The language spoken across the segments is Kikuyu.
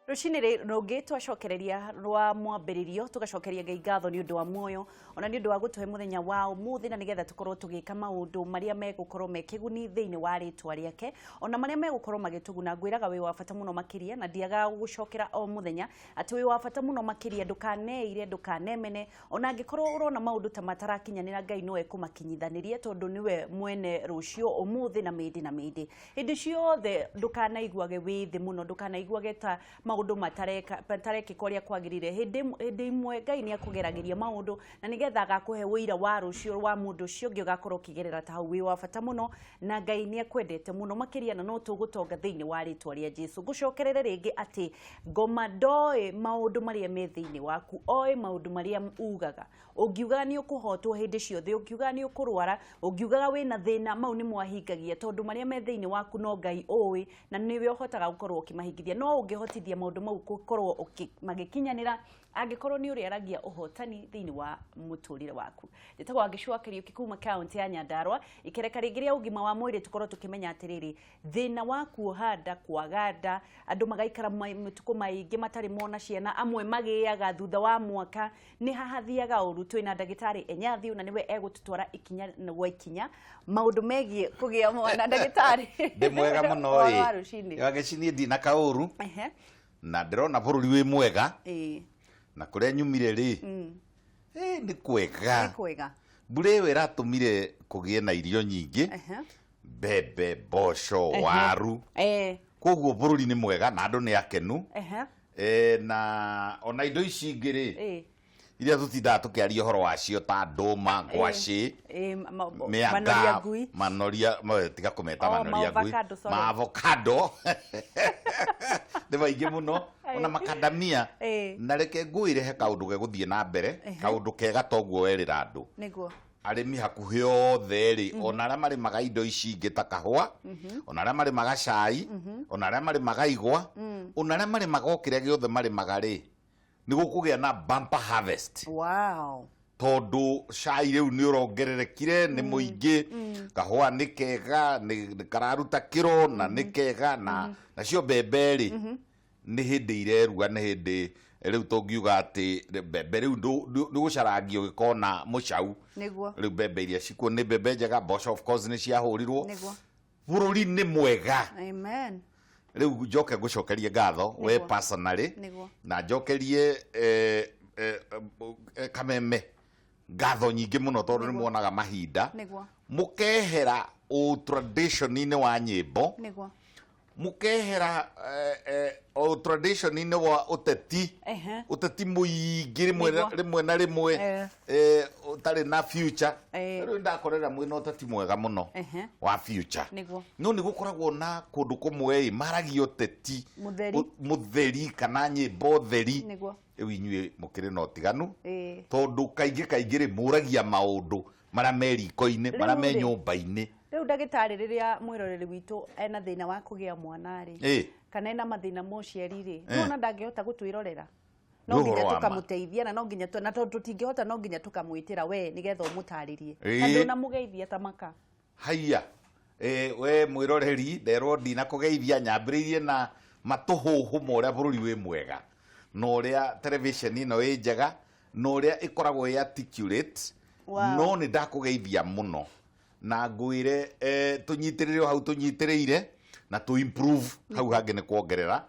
Rũcinĩ rũngĩ twacokereria rwa mwambĩrĩrio tũgacokeria Ngai ngatho nĩ ũndũ wa muoyo ona nĩ ũndũ wa gũtũhe mũthenya wa ũmũthĩ na nĩgetha tũkorwo tũgĩka maũndũ marĩa megũkorwo me kĩguni thĩinĩ wa rĩtwa rĩake ona marĩa megũkorwo magĩtũguna. Ngwĩraga wĩ wa bata mũno makĩria na ndiagaga gũgũcokera o mũthenya atĩ wĩ wa bata mũno makĩria, ndũkaneire, ndũkanemene ona angĩkorwo ũrona maũndũ ta matarakinyanĩra, Ngai no ekũmakinyithanĩrie tondũ nĩwe mwene rũciũ, ũmũthĩ na mĩndĩ na mĩndĩ. Hĩndĩ ciothe ndũkanaiguage wĩ thĩ mũno, ndũkanaiguage ta maũndũ matarekĩka ũrĩa kwagĩrĩire. Hĩndĩ imwe Ngai nĩ akũgeragĩria maũndũ na nĩgetha agakũhe ũira wa rũciũ wa mũndũ ũcio ũngĩ ũgakorwo ũkĩgerera ta hau. Wĩ wa bata mũno na Ngai nĩ akwendete mũno makĩria na no tũgũtonga thĩinĩ wa rĩtwa rĩa Jesu. Ngũcokerere rĩngĩ atĩ ngoma ndoĩ maũndũ marĩa me thĩinĩ waku, oĩ maũndũ marĩa ugaga. Ũngiugaga nĩ ũkũhotwo hĩndĩ ciothe, ũngiugaga nĩ ũkũrwara, ũngiugaga wĩna thĩna, mau nĩmo ahingagia, tondũ marĩa me thĩinĩ waku no Ngai ũĩ na nĩwe ũhotaga gũkorwo ũkĩmahingithia. No ũngĩhotithia maũndũ mau gũkorwo magĩkinyanĩra angĩkorwo nĩ ũrĩaragia ũhotani thĩinĩ wa mũtũrĩre waku. Njĩtagwo Wangeci wa Kariũki kuma kaunti ya Nyandarua. Ikereka rĩngĩ rĩa ũgima wa mwĩrĩ tũkorwo tũkĩmenya atĩrĩrĩ, thĩna wa kuoha nda, kwaga nda, andũ magaikara matukũ maingĩ matarĩ mona ciana, amwe magĩaga thutha wa mwaka, nĩ hahathiaga ũru. Twĩna ndagĩtarĩ Enyathiũ na nĩwe egũtũtwara ikinya gwa ikinya maũndũ megiĩ kũgĩa mwana. Ndagĩtarĩ, ndĩ mwega mũno. Ũhoro wa ĩ rũcinĩ? Wangeci, niĩ ndina kaũru na ndĩrona bũrũri wĩ mwega na kũrĩa nyumire rĩ, nĩ kwega. Nĩ kwega. Mbura ĩyo ĩratũmire kũgĩe na irio nyingĩ, mbembe, mboco, waru. Koguo bũrũri nĩ mwega na andũ nĩ akenu. Na ona indo ici ingĩ rĩ, iria tũtindaga tũkĩaria ũhoro wacio ta ndũma, ngwacĩ, manoria mĩanga, ngui. Manoria tiga kũmeta. Oh, manoria ngui. Ma-avocado, sorry. Maavocado nĩ maingĩ mũno, ona makandamia. Na reke ngwĩre he kaũndũ gegũthiĩ na mbere, kaũndũ kega toguo werĩra andũ. Arĩmi hakuhĩ othe rĩ, ona arĩa marĩmaga indo ici ingĩ ta kahũa, ona arĩa marĩmaga cai, ona arĩa marĩmaga igwa, ona arĩa marĩmaga o kĩrĩa gĩothe marĩmaga rĩ, nĩ gũkũgĩa na bumper harvest. Tondũ cai rĩu nĩ ũrongererekire, nĩ mũingĩ, kahũa nĩ kega, nĩ kararuta kĩro na nĩ kega, na nacio mbembe rĩ, nĩ hĩndĩ irerua, nĩ hĩndĩ rĩu tũngiuga atĩ mbembe rĩu nĩ gũcarangio gĩkona mũcau. Rĩu mbembe iria cikuo nĩ mbembe njega, mboco of course nĩ ciahũrirwo. Bũrũri nĩ mwega. Amen. Rĩu njoke ngũcokerie ngatho we personally na njokerie Kameme ngatho nyingĩ mũno tondũ nĩ muonaga mahinda mũkehera ũ tradition-inĩ wa nyĩmbo, mũkehera o tradition-inĩ wa ũteti, ũteti mũingĩ rĩmwe rĩmwe na rĩmwe ũtarĩ na future. Rĩu ndakorera mwĩna ũteti mwega mũno wa future. No nĩ gũkoragwo na kũndũ kũmwe ĩ maragia ũteti Mũtheri. Mũtheri kana nyĩmbo theri. Rĩu inyuĩ mũkĩrĩ na ũtiganu tondũ kaingĩ kaingĩ rĩ mũragia maũndũ marĩa me riko-inĩ, marĩa me Rĩu rĩ, nyũmba-inĩ. Rĩu ndagĩtarĩ, rĩrĩa mwĩroreri witũ ena thĩna wa kũgĩa mwana rĩ, kana ena mathĩna ma ũciari rĩ, nĩwona ndangĩhota gũtwĩrorera, no Nĩ nginya ũhoro wa ma. tũkamũteithia na no nginya na tondũ tũtingĩhota, no nginya tũkamwĩtĩra we nĩgetha ũmũtarĩrie. Na ndũnamũgeithia ta maka. Haiya, we mwĩroreri, nderwo ndinakũgeithia, nyambĩrĩirie na matũhũhũ ma ũrĩa bũrũri wĩ mwega na ũrĩa television ĩno ĩ njega na ũrĩa ĩkoragwo ĩ articulate. No nĩ ndakũgeithia mũno na ngwĩre tũnyitĩrĩre o hau tũnyitĩrĩire na tũ improve hau hangĩ nĩ kuongerera.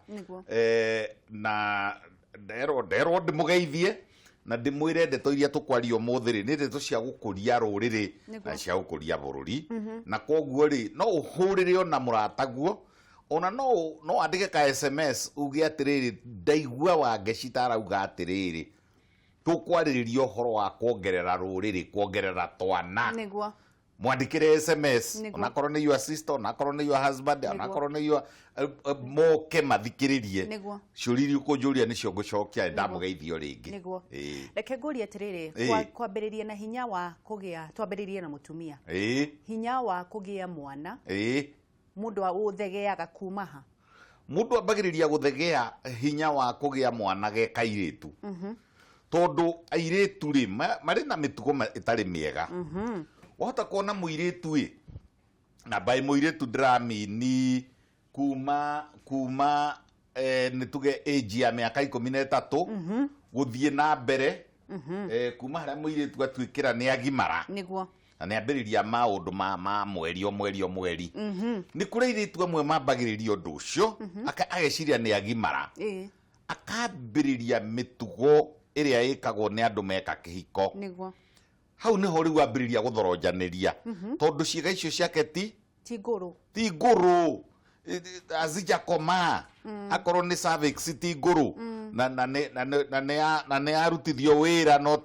Na nderwo ndĩmũgeithie na ndĩmwĩre ndeto iria tũkwaria ũmũthĩ rĩ, nĩ ndeto cia gũkũria rũrĩrĩ na cia gũkũria bũrũri. Na koguo rĩ, no ũhũrĩre ona mũrataguo, ona no wandĩke ka SMS uge atĩrĩrĩ, ndaigua Wangeci ta arauga atĩrĩrĩ, tũkwarĩrĩria ũhoro wa kuongerera rũrĩrĩ, kuongerera twana. Mwandĩkĩre SMS, onakorwo nĩ your sister, onakorwo nĩ your husband, onakorwo nĩ your moke mathikĩrĩrie. Ciũria iria ũkũnjũria nĩcio ngũcokia, ndamũgeithio rĩngĩ. Reke ngũrie atĩrĩrĩ, kwambĩrĩria na hinya wa kũgĩa, twambĩrĩrie na mũtumia. Hinya wa kũgĩa mwana, mũndũ ũthegeaga kuma ha? Mũndũ ambagĩrĩria gũthegea hinya wa kũgĩa mwana ge kairĩtu, tondũ airĩtu rĩ, marĩ na mĩtugo ĩtarĩ mĩega. Wahota kuona mũirĩtu ĩ, na by mũirĩtu ndĩramini kuma Nĩ tuge age ya mĩaka 13 gũthiĩ na mbere, kuma harĩa mũirĩtu atuĩkĩra nĩ agimara na nĩ ambĩrĩria maũndũ ma mweri o mweri o mweri. Nĩ kũrĩ airĩtu amwe mambagĩrĩria ũndũ ũcio, ageciria nĩ agimara, akambĩrĩria mĩtugo ĩrĩa ĩkagwo nĩ andũ meka kĩhiko. Hau nĩho rĩu ambĩrĩria gũthoronjanĩria, tondũ ciĩga icio ciake ti Ti ngũrũ. Ti ngũrũ, azijakoma. Akorwo nĩ cervix ti ngũrũ na nĩ arutithio wĩra no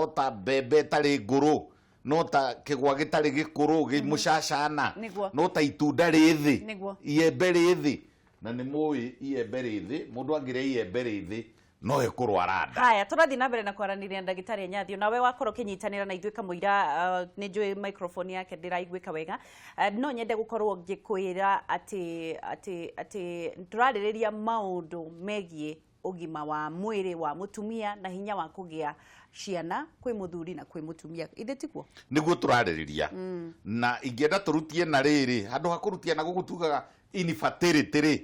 ta mbembe ĩtarĩ ngũrũ, no ta kĩgwa gĩtarĩ gĩkũrũ gĩ mũcacana, no ta itunda rĩthĩ, iembe rĩthĩ. Na nĩ mũĩ iembe rĩthĩ, mũndũ angĩrĩa iembe rĩthĩ no ekũrwara nda. Haya, tũrathiĩ na mbere na kwaranĩria na ndagĩtarĩ Anyathio. Nawe wakorwo ũkĩnyitanĩra na ithuĩ kamũira, nĩ njũĩ microphone yake ndĩraiguĩka wega. No nyende gũkorwo ngĩkwĩra atĩ tũrarĩrĩria maũndũ megiĩ ũgima wa mwĩrĩ wa mũtumia na hinya wa kũgĩa ciana kwĩ mũthuri na kwĩ mũtumia. Ithe tiguo? Nĩguo tũrarĩrĩria, na ingĩenda tũrutie na rĩrĩ, handũ ha kũrutia na gũkũ tugaga infertility rĩ,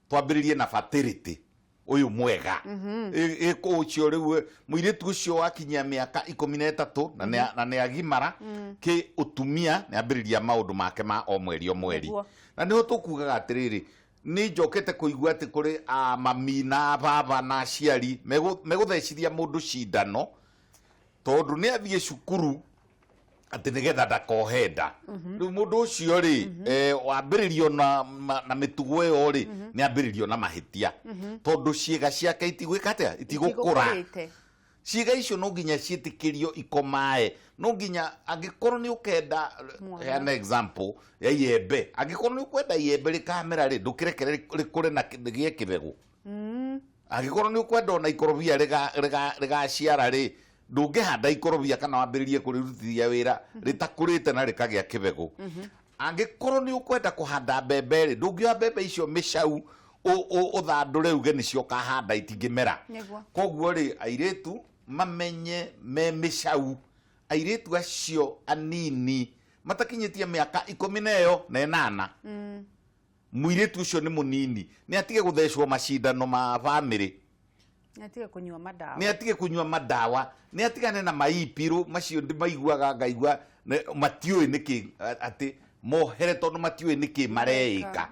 twambĩrĩrie na fertility ũyũ mwega. Ũcio rĩu mũirĩtu ũcio wakinyia mĩaka 13 na nĩ agimara kĩ ũtumia, nĩ ambĩrĩria maũndũ make ma o mweri o mweri. Na nĩho tũkugaga atĩrĩrĩ, nĩ njokete kũigua atĩ kũrĩ a mami na baba na aciari megũthecithia mũndũ cindano tondũ nĩ athiĩ cukuru atĩ nĩgetha ndakohe nda. Rĩu mũndũ ũcio rĩ, wambĩrĩrio na mĩtugo ĩyo rĩ, nĩ ambĩrĩrio na mahĩtia, tondũ ciĩga ciake itigwĩka atĩa? Itigũkũra. Itigũkũrĩte. Ciĩga icio no nginya ciĩtĩkĩrio ikomae. No nginya angĩkorwo nĩ ũkenda Mwana. Heana example ya iembe. Angĩkorwo nĩ ũkwenda iembe rĩkamera rĩ, ndũkĩrekere rĩkũre na rĩgĩe kĩbegũ. Angĩkorwo nĩ ũkwenda ona ikorobia rĩgaciara rĩ, ndũngĩhanda ikorobia kana wambĩrĩrie kũrĩrutithia wĩra rĩtakũrĩte na rĩkagĩa kĩbegũ. Angĩkorwo nĩ ũkwenda kũhanda mbembe rĩ, ndũngĩoya mbembe icio mĩcau ũthandũre uge nĩcio ũkahanda, itingĩmera. Koguo rĩ, airĩtu mamenye me mĩcau, airĩtu acio anini matakinyĩtie mĩaka 18, mũirĩtu ũcio nĩ mũnini, nĩ atige gũthecwo macindano ma bamĩrĩ. Nĩ atige kũnyua madawa. Nĩ atige kũnyua madawa, nĩ atigane na maipirũ macio maiguaga ngaigua matiũĩ nĩkĩ atĩ mohere, tondũ matiũĩ nĩkĩ mareĩka.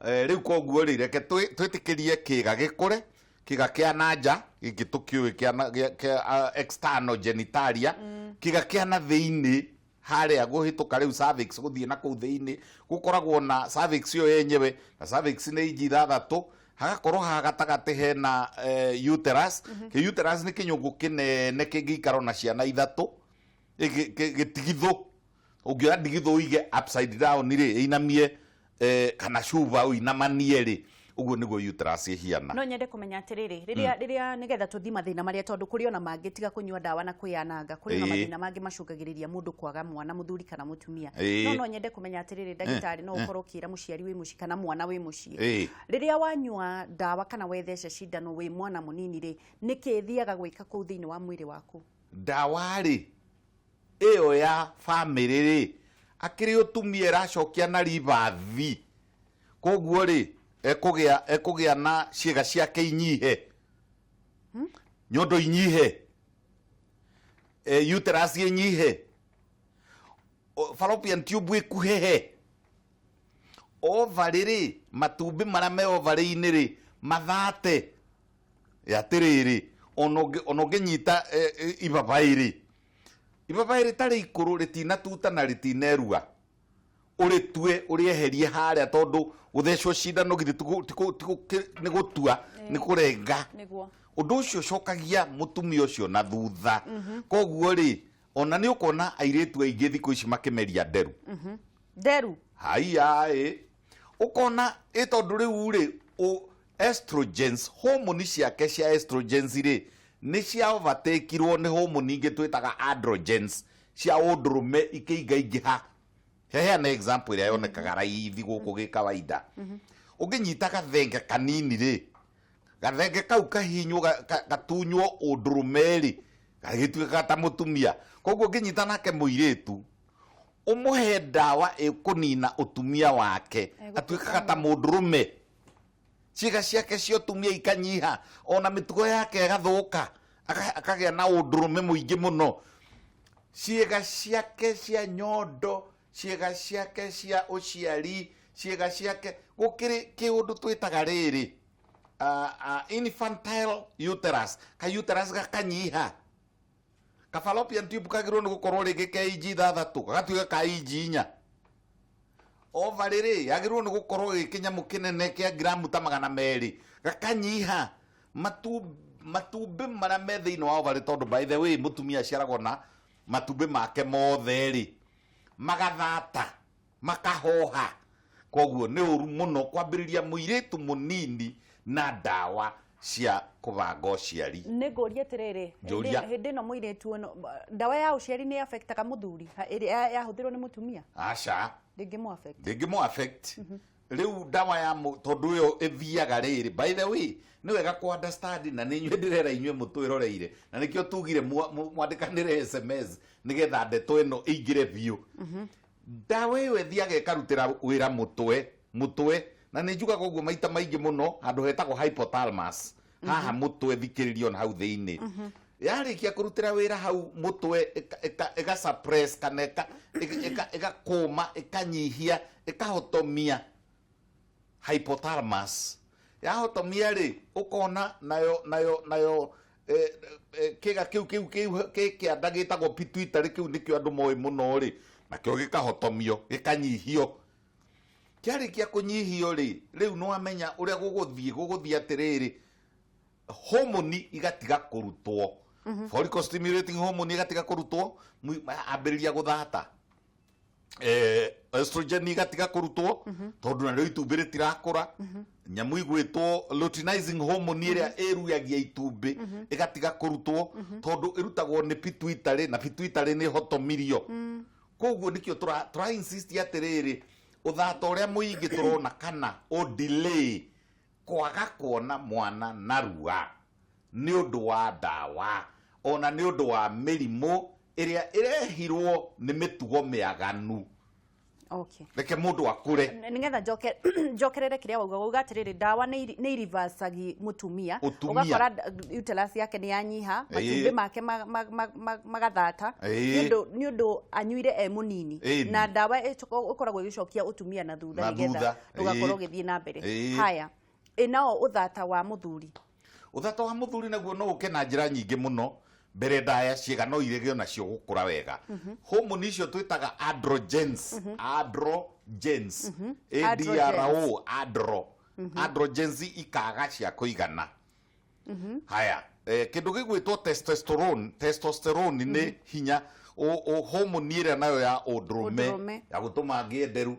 Rĩu koguo rĩ, reke twĩtĩkĩrie kĩga gĩkũre, kĩga kĩa nanja gĩkĩ tũkĩũĩ kĩa external genitalia, kĩga kĩa na thĩinĩ harĩa gũhĩtũka rĩu cervix gũthiĩ na kũu thĩinĩ, gũkoragwo na cervix ĩyo yenyewe, na cervix nĩ inji 6, hagakorwo haha gatagatĩ hena uterus. Kĩ uterus nĩ kĩnyũngũ kĩnene kĩngĩikara na ciana ithatũ. Gĩtigithũ, ũngĩoya ndigithũ ũige upside down rĩ, ĩinamie, kana cuba ũinamanie rĩ, ũguo nĩguo uterus ĩhiana. No nyende kũmenya atĩrĩrĩ, rĩrĩa nĩgetha tũthi mathĩna marĩa, tondũ kũrĩ ona mangĩ tiga kũnyua ndawa na kwĩyananga, kũrĩ ona mathĩna mangĩ macũngagĩrĩria mũndũ kwaga mwana, mũthuri kana mũtumia. No nyende kũmenya atĩrĩrĩ, ndagĩtarĩ, no ũkorwo ũkĩra mũciari wĩ mũciĩ kana mwana wĩ mũciĩ, rĩrĩa wanyua ndawa kana wetheca cindano wĩ mwana mũnini rĩ, nĩkĩ ĩthiaga gwĩka kũu thĩinĩ wa mwĩrĩ waku? Ndawa rĩ, ĩyo ya bamĩrĩ rĩ, akĩrĩ ũtumia ĩracokia na ribathi, koguo rĩ, ekũgĩa na ciĩga ciake inyihe, nyondo inyihe, uterus ĩnyihe, fallopian tube ĩkuhĩhe, ovary rĩ, matumbĩ marĩa me ovary-inĩ rĩ, mathate. Atĩrĩrĩ, ona ũngĩnyita ibabaĩ rĩ, ibabaĩ rĩtarĩ ikũrũ rĩtinatuta na rĩtinerua, ũrĩtue ũrĩeherie harĩa, tondũ gũthecwo cindano githĩ nĩ gũtua, nĩ kũrenga. Ũndũ ũcio ũcokagia mũtumia ũcio na thutha. Koguo rĩ, ona nĩ ũkuona airĩtu aingĩ thikũ ici makĩmeria nderu. Nderu. Haiya, ĩ ũkona ĩ tondũ rĩu rĩ, estrogens, hormone ciake cia estrogens rĩ, nĩ cia overtakeirwo nĩ hormone ingĩ twĩtaga androgens cia ũndũrũme, ikĩingaingĩha. Heana example ĩrĩa yonekaga raithi gũkũ gĩ kawaida. Ũngĩnyita gathenge kanini rĩ, gathenge kau kahinywo gatunywo ũndũrũme rĩ, gagĩtuĩkaga ta mũtumia. Koguo ũngĩnyita nake mũirĩtu ũmũhe ndawa ĩkũnina ũtumia wake, atuĩkaga ta mũndũrũme. Ciĩga ciake cia ũtumia ikanyiha, ona mĩtugo yake ĩgathũka, akagĩa na ũndũrũme mũingĩ mũno. Ciĩga ciake cia nyondo, ciĩga ciake cia ũciari, ciĩga ciake gũkĩrĩ kĩũndũ twĩtaga rĩrĩ infantile uterus, ka uterus gakanyiha, ka fallopian tube kagĩrĩirwo nĩ gũkorwo rĩngĩ ke inji 6, gagatuĩka ka inji 4. Ovary rĩ, yagĩrĩirwo nĩ gũkorwo gĩ kĩnyamũ kĩnene kĩa ngiramu ta 200, gakanyiha. Matumbĩ marĩa me thĩinĩ wa ovary, tondũ by the way mũtumia aciaragwo na matumbĩ make mothe rĩ, magathata, makahoha. Koguo nĩ ũru mũno kwambĩrĩria mũirĩtu mũnini na ndawa cia kũbanga ũciari. Nĩ ngũria atĩrĩrĩ, Njũria. Hĩndĩ ĩno mũirĩtu ĩno, ndawa ya ũciari nĩ affectaga mũthuri ĩrĩa yahũthĩrwo nĩ mũtumia? Aca. Ndĩngĩmũ affect. Ndĩngĩmũ affect. Rĩu ndawa ya tondũ ĩyo ĩthiaga rĩrĩ, by the way, nĩ wega kũ understand, na nĩ inyuĩ ndĩrera inyuĩ mũtwĩroreire, na nĩkĩo tugire mwandĩkanĩre SMS nĩgetha ndeto ĩno ĩingĩre biũ. Ndawa ĩyo ĩthiaga ĩkarutĩra wĩra mũtwe, na nĩ njugaga ũguo maita maingĩ mũno, handũ hetagwo hypothalamus, haha mũtwe, thikĩrĩrio na hau thĩinĩ. Yarĩkia kũrutĩra wĩra hau mũtwe, ĩga suppress kana ĩgakũma, ĩkanyihia, ĩkahotomia hypothalamus. Yahotomia rĩ, ũkona nayo kĩga kĩu kĩ kĩanda gĩtagwo pituitary, kĩu nĩkĩo andũ moĩ mũno rĩ, nakĩo gĩkahotomio, gĩkanyihio. Kĩarĩkia kũnyihio rĩ, rĩu nĩwamenya ũrĩa gũgũthiĩ atĩrĩrĩ, homoni igatiga kũrutwo. Follicle stimulating hormone igatiga kũrutwo, ambĩrĩria gũthata. Estrogen igatiga kũrutwo, tondũ narĩo itumbĩ rĩtirakũra. Nyamũ igwĩtwo luteinizing hormone ĩrĩa ĩruagia itumbĩ ĩgatiga kũrutwo, tondũ ĩrutagwo nĩ pituitary, na pituitary nĩ hotomirio. Koguo nĩkĩo tũra insist atĩrĩrĩ, ũthata ũrĩa mũingĩ tũrona kana ũ delay kwaga kuona mwana narua nĩ ũndũ wa ndawa, ona nĩ ũndũ wa mĩrimũ ĩrĩa ĩrehirwo nĩ mĩtugo mĩaganu. Reke mũndũ akũre. Nĩgetha njokerere kĩrĩa wauga, wauga atĩrĩrĩ, ndawa nĩ irivacagi mũtumia. Ũtumia. Ũgakora uterus yake nĩ yanyiha, matumbĩ make magathata. Nĩ ũndũ anyuire e mũnini. Na ndawa ĩkoragwo ĩgĩcokia ũtumia na thutha Na nĩgetha thutha. ndũgakorwo ũgĩthiĩ na mbere. Haya, ĩ nao ũthata wa mũthuri? Ũthata wa mũthuri naguo no ũke na njĩra nyingĩ mũno. Mbere ndaya ciĩga no irege onacio gũkũra wega. Hormone icio twĩtaga androgens. Androgens. A D R O, andro. Androgens ikaga cia kũigana. Haya, kĩndũ gĩgwĩtwo testosterone, testosterone nĩ hinya hormone ĩrĩa nayo ya ũndũrũme, Ũndũrũme. ya gũtũma ngĩe nderu,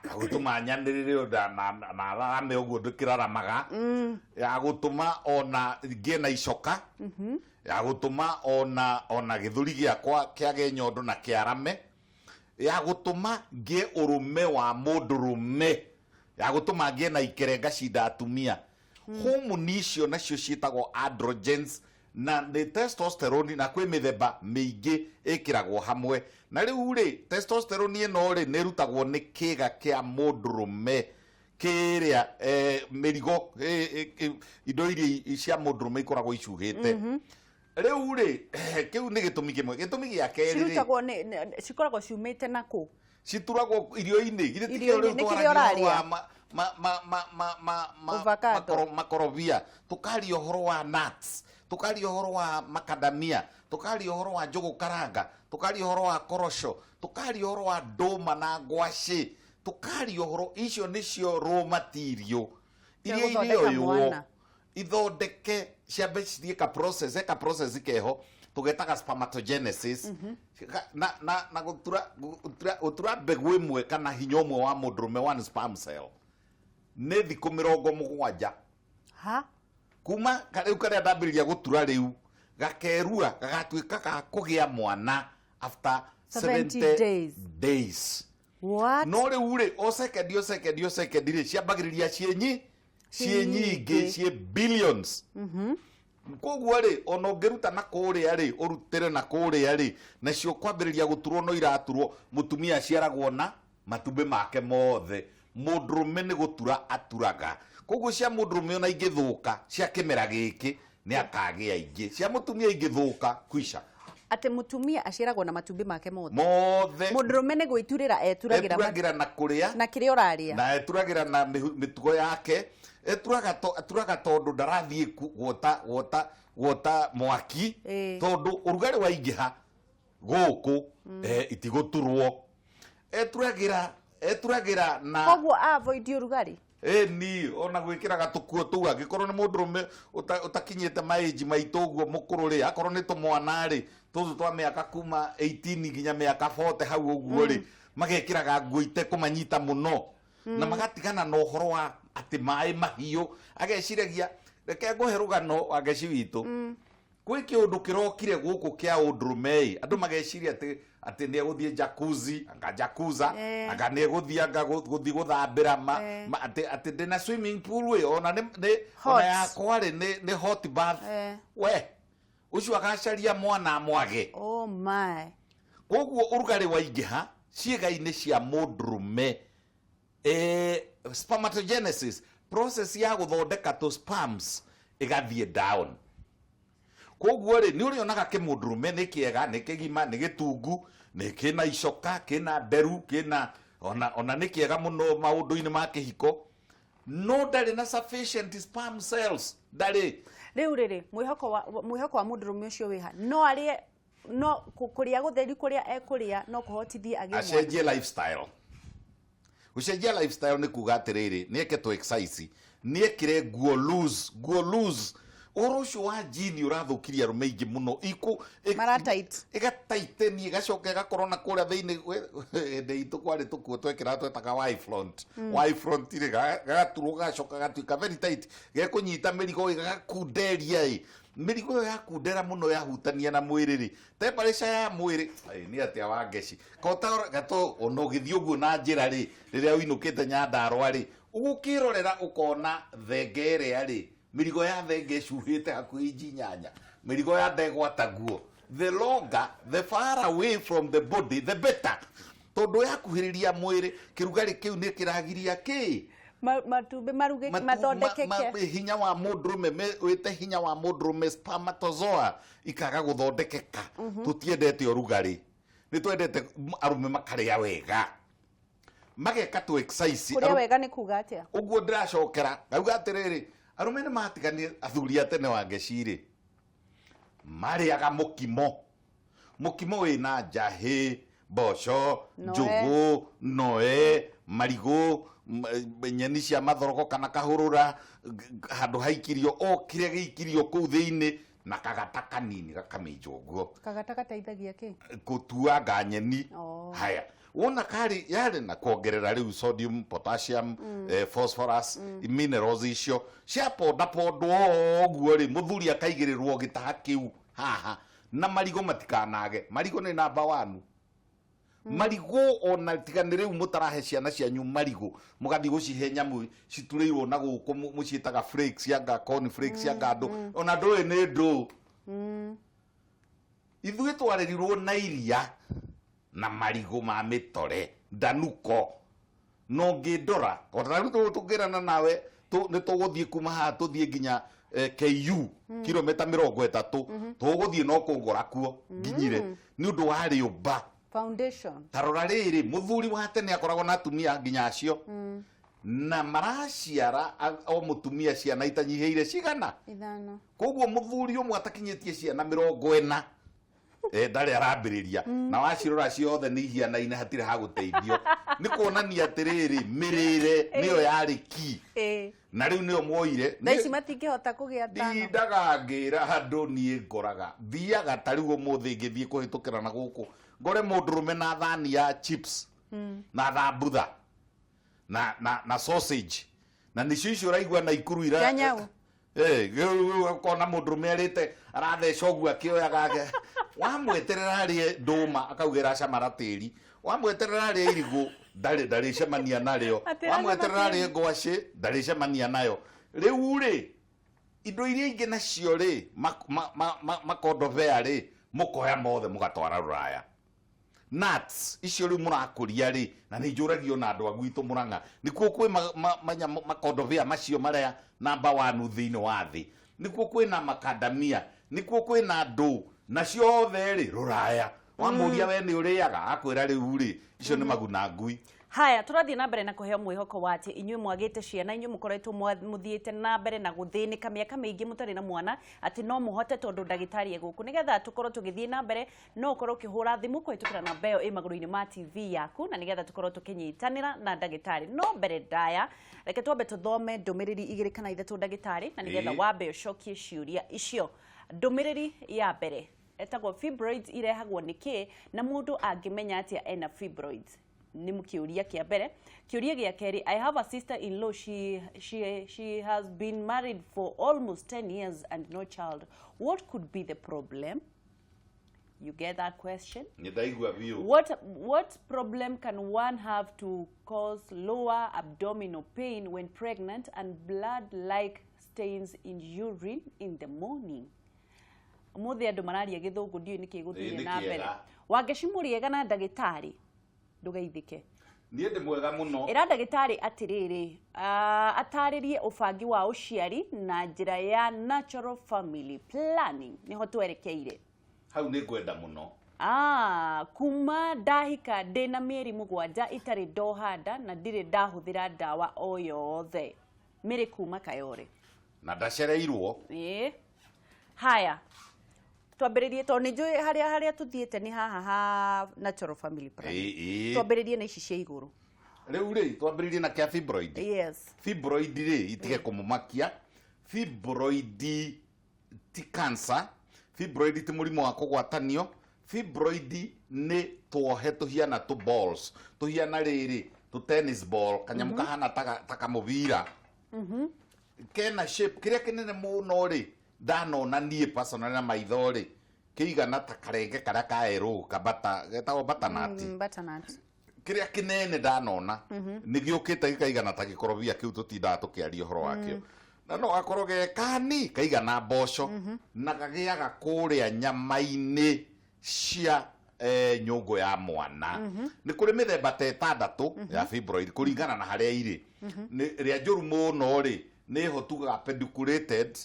ya gũtũma nyanĩrĩre na rarame ũguo ndĩkĩraramaga, ya gũtũma ona ngĩe na icoka, ya gũtũma ona gĩthũri gĩakwa kĩage nyondo na kĩarame, ya gũtũma ngĩe ũrũme wa mũndũrũme, ya gũtũma ngĩe na ikerenga cinda atumia. Hormone icio nacio ciĩtagwo androgens na nĩ testosterone, na kwĩ mĩthemba mĩingĩ ĩkĩragwo hamwe. Na rĩu rĩ, testosterone ĩno rĩ, nĩ ĩrutagwo nĩ kĩga kĩa mũndũrũme kĩrĩa, mĩrigo, indo iria cia mũndũrũme ikoragwo icuhĩte. Rĩu rĩ, kĩu nĩ gĩtũmi kĩmwe. Gĩtũmi gĩa kerĩ rĩ, Cirutagwo nĩ, cikoragwo ciumĩte na kũ? Cituragwo irio-inĩ. Githĩ ti kĩo Irio-inĩ, rĩu nĩ kĩrĩa twaragia ũhoro wa ũrarĩa? Avocado. makorobia, tukaria ũhoro wa nuts, tukaria ũhoro wa macadamia, tukaria ũhoro wa njũgũ karanga, tukaria ũhoro wa korosho, tukaria ũhoro wa ndũma na ngwacĩ, tukaria ũhoro icio nĩcio raw material Cia iria gũthondeka irĩoywo mwana. ithondeke ciambe cithiĩ ka process, ka process keho tũgetaga spermatogenesis. Na gũtura mbegũ ĩmwe kana hinya ũmwe wa mũndũrũme, one sperm cell, nĩ thikũ 70. Ha? Kuma rĩu karĩa ndambĩrĩria gũtura rĩu gakerua gagatuĩka ga kũgĩa mwana after 70 70 days. days. What? No rĩu rĩ, o second, o second, o second rĩ, ciambagĩrĩria ciĩ nyingĩ, nyingĩ. ciĩ billions. Koguo rĩ, ona ũngĩruta na kũrĩa rĩ, ũrutĩre na kũrĩa rĩ, nacio kwambĩrĩria gũturwo no iraturwo. Mũtumia aciaragwo na matumbĩ make mothe, mũndũrũme nĩ gũtura aturaga. Koguo cia mũndũrũme ona ingĩthũka cia kĩmera gĩkĩ nĩ akagĩa ingĩ, cia mũtumia ingĩthũka kwisha. Atĩ mũtumia aciaragwo na matumbĩ make mothe. Mothe. Mũndũrũme nĩ gwĩturĩra eturagĩra. Eturagĩra na kũrĩa na kĩrĩa ũrarĩa. Na eturagĩra na mĩtugo yake. Eturaga eturaga tondũ ndarathiĩ gwota gwota gwota mwaki. Tondũ ũrugarĩ waingĩha gũkũ itigũturwo. Eturagira eturagira na koguo avoid ũrugarĩ. Ĩni ona gwĩkĩraga tũkuo tũu, angĩkorwo nĩ mũndũrũme ũtakinyĩte maĩnji maitũ ũguo mũkũrũ rĩ, akorwo nĩ tũmwana rĩ, tũtũ twa mĩaka kuma 18 nginya mĩaka 40 hau ũguo rĩ, magekĩraga nguo itekũmanyita mũno na magatigana na ũhoro wa atĩ maĩ mahiũ. Ageciragia, reke ngũhe rũgano Wangeci witũ. Gwĩ kĩũndũ kĩrokire gũkũ kĩa ũndũrũme ĩ, andũ mageciria atĩ nĩ egũthiĩ jacuzzi, anga jakuza, anga nĩ egũthiĩ anga gũthiĩ gũthambĩra atĩ ndĩna swimming pool ĩ, ona nĩ Hot. Ona yakwa rĩ nĩ hot bath. We ũcio agacaria mwana mwage. Oh my. Koguo ũrugarĩ waingĩha ciĩga-inĩ cia mũndũrũme, spermatogenesis, process ya gũthondeka tũ sperms ĩgathiĩ down. Koguo rĩ, nĩ ũrĩonaga kĩmũndũrũme nĩ kĩega, nĩ kĩgima, nĩ gĩtungu, nĩ kĩna icoka, kĩna nderu, kĩna ona nĩ kĩega mũno maũndũ-inĩ ma kĩhiko, no ndarĩ na sufficient sperm cells, ndarĩ. Rĩu rĩrĩ, mwĩhoko wa mũndũrũme ũcio wĩha? No arĩe, no kũrĩa gũtheri kũrĩa ekũrĩa no kũhotithie agĩe mwana? Acenjie lifestyle. Gũcenjia lifestyle nĩ kuga atĩrĩrĩ, nĩ eke tũ exercise, nĩ ekĩre nguo loose, nguo loose. Ũhoro ũcio wa jini ũrathũkirie arũme aingĩ mũno. Mara tight. Ĩgataiteni, ĩgacoka ĩgakorwo na kũrĩa thĩinĩ. Hĩndĩ itũ kwarĩ tũkuo twekĩraga twetaga Y front. Y front rĩ, gagaturwo gagacoka gatuĩka very tight, gekũnyita mĩrigo ĩ, gagakunderia ĩ. Mĩrigo ĩyo yakundera mũno yahutania na mwĩrĩ rĩ, temperature ya mwĩrĩ nĩ atĩa Wangeci? Kota gato ona ũgĩthiĩ ũguo na njĩra rĩ, rĩrĩa ũinũkĩte Nyandarũa rĩ, ũgũkĩrorera ũkona thenge ĩrĩa rĩ, mĩrigo ya thenge ĩcuhĩte hakuhĩ inji 8, mĩrigo ya ndegwa taguo. The longer, the far away from the body, the better. Tondũ yakuhĩrĩria mwĩrĩ, kĩrugarĩ kĩu nĩ kĩragiria kĩ? Matumbĩ maruge, mathondekeke. Hinya wa mũndũrũme, wĩte hinya wa mũndũrũme, spermatozoa ikaga gũthondekeka. Tũtiendete ũrugarĩ, nĩ twendete arũme makarĩa wega, mageka tũ exercise. Kũrĩa wega nĩ kuga atĩa? Ũguo ndĩracokera ngauga atĩrĩrĩ, arũme nĩ matiganire. Athuri a tene, Wangeci rĩ, marĩaga mũkimo, mũkimo wĩna njahĩ, mboco, Noe. njũgũ, noe, marigũ, nyeni cia mathoroko kana kahũrũra, handũ haikirio o kĩrĩa gĩikirio kũu thĩinĩ na kagata kanini gakamĩnjwo ũguo. Kagata gateithagia kĩ? Gũtuanga nyeni. Oh. Haya, wona karĩ yarĩ na kuongerera rĩu sodium, potassium, phosphorus, minerals icio ciapondapondwo ũguo rĩ, mũthuri akaigĩrĩrwo gĩtaha kĩu haha na marigũ matikanage. Marigũ nĩ namba one. Marigũ ona tiga nĩ rĩu mũtarahe ciana cianyu marigũ, mũgathiĩ gũcihe nyamũ citurĩirwo na gũkũ, mũciĩtaga flakes, anga corn flakes, anga ndũ, ona ndũĩ nĩ ndũ. Ithuĩ twarerirwo na iria na marigũ ma mĩtore ndanuko. No ngĩndora ona rĩu tũngĩrana nawe, nĩ tũgũthiĩ kuma haha tũthiĩ nginya KU, kilomita 30 tũgũthiĩ, no kũngora kuo nginyire nĩ ũndũ wa rĩũmba. Foundation. Ta rora rĩrĩ, mũthuri wa tene akoragwo na atumia nginya acio na maraciara o mũtumia ciana itanyihĩire cigana? 5. Koguo mũthuri ũmwe atakinyĩtie ciana 40 ndarĩ arambĩrĩria, na wacirora ciothe nĩ ihianaine, hatirĩ ha gũteithio. Nĩ kuonania atĩrĩrĩ, mĩrĩre nĩyo yarĩ ki. Na rĩu nĩyo mwoire. Thaa ici matingĩhota kũgĩa 5. Ndindaga ngĩra andũ, niĩ ngoraga thiaga ta rĩu ũmũthĩ ngĩthiĩ kũhĩtũkĩra na gũkũ, ngore mũndũrũme na thani ya chips na thambutha na sausage, na nĩcio icio ũraigua na ikuru ira. Cia nyau. Rĩu ũkona mũndũrũme arĩte aratheca ũguo akĩoyaga, wamweterera arĩe ndũma akauga ĩracama tĩri, wamweterera arĩe irigũ ndarĩ ndarĩcemania narĩo. Atĩ ĩracama Wamweterera tĩri. arĩe ngwacĩ ndarĩcemania nayo. Rĩu rĩ, indo iria ingĩ nacio rĩ, makondobea rĩ, mũkoya mothe mũgatwara rũraya. Nuts icio rĩu mũrakũria rĩ, na nĩ njũragio na andũ a gwitũ Mũrang'a, nĩkuo kwĩ manyamũ makondobia macio marĩa namba one thĩinĩ wa thĩ, nĩkuo kwĩna makandamia, nĩkuo kwĩna ndũ, na ciothe rĩ rũraya. Wamũria we nĩ ũrĩaga, akwĩra rĩu rĩ, icio nĩ maguna ngui. Haya, tũrathiĩ na mbere na kũheo mwĩhoko wa atĩ inyuĩ mwagĩte ciana, inyuĩ mũkoretwo mũthiĩte na mbere na gũthĩnĩka mĩaka mĩingĩ mũtarĩ na mwana, atĩ no mũhote tondũ ndagĩtarĩ e gũkũ. Nĩgetha tũkorwo tũgĩthiĩ na mbere, no ũkorwo ũkĩhũra thimũ kũhĩtũkĩra namba ĩyo ĩ magũrũ-inĩ ma TV yaku, na nĩgetha tũkorwo tũkĩnyitanĩra na ndagĩtarĩ. No mbere ndaya, reke twambe tũthome ndũmĩrĩri igĩrĩ kana ithatũ ndagĩtarĩ, na nĩgetha wambe ũcokie ciũria icio. Ndũmĩrĩri ya mbere etagwo fibroids irehagwo nĩ kĩ, na mũndũ angĩmenya atĩa ena fibroids? Nĩ kĩũria kĩa mbere. Kĩũria gĩa kerĩ, I have a sister in law, she has been married for almost 10 years and no child. What could be the problem? You get that question? Nĩ ndaigua biũ. What problem can one have to cause lower abdominal pain when pregnant and blood-like stains in urine in the morning? Ũmũthĩ andũ mararia gĩthũngũ, ndiũĩ nĩkĩ gũthire Nĩ na mbere. kĩega. Wangeci mũrĩega na ndagĩtarĩ, ndũgeithĩke. Niĩ ndĩ mwega mũno. Ĩra ndagĩtarĩ atĩrĩrĩ, atarĩrie ũbangi wa ũciari na njĩra ya natural family planning. Nĩho twerekeire. Hau nĩ ngwenda mũno. Kuma ndahika ndĩna mĩeri 7 itarĩ ndoha nda na ndirĩ ndahũthĩra ndawa o yothe. Mĩrĩ kuma Kayore. Na ndacereirwo. Ĩĩ. Haya. Twambĩrĩrie tondũ nĩ njũĩ harĩa tũthiĩte nĩ haha ha natural family planning. Twambĩrĩrie na ici cia igũrũ. Rĩu rĩ, twambĩrĩrie na kĩa fibroid. Yes. Fibroid rĩ, itige kũmũmakia. Fibroid ti cancer. Fibroid ti mũrimũ wa kũgwatanio. Fibroid nĩ tuohe tũhiana tũ balls. Tũhiana rĩrĩ, tũ tennis ball, kanyamũ kahana ta kamũbira. Kena shape, kĩrĩa kĩnene mũno rĩ, ndanona niĩ personally na maitho rĩ, kĩigana ta karenge karĩa ka erũ, kabata, getagwo butternut. Butternut. Kĩrĩa kĩnene ndanona, nĩ gĩũkĩte gĩkaigana ta gĩkorobia kĩu tũtindaga tũkĩaria ũhoro wakĩo. Na no gakorwo ge kani, kaigana mboco, na gagĩaga kũrĩa nyama-inĩ cia nyũngũ ya mwana. Nĩ kũrĩ mĩthemba ta 6 ya fibroid kũringana na harĩa irĩ. Nĩ ĩrĩa njũru mũno rĩ, nĩ ho tugaga pediculated,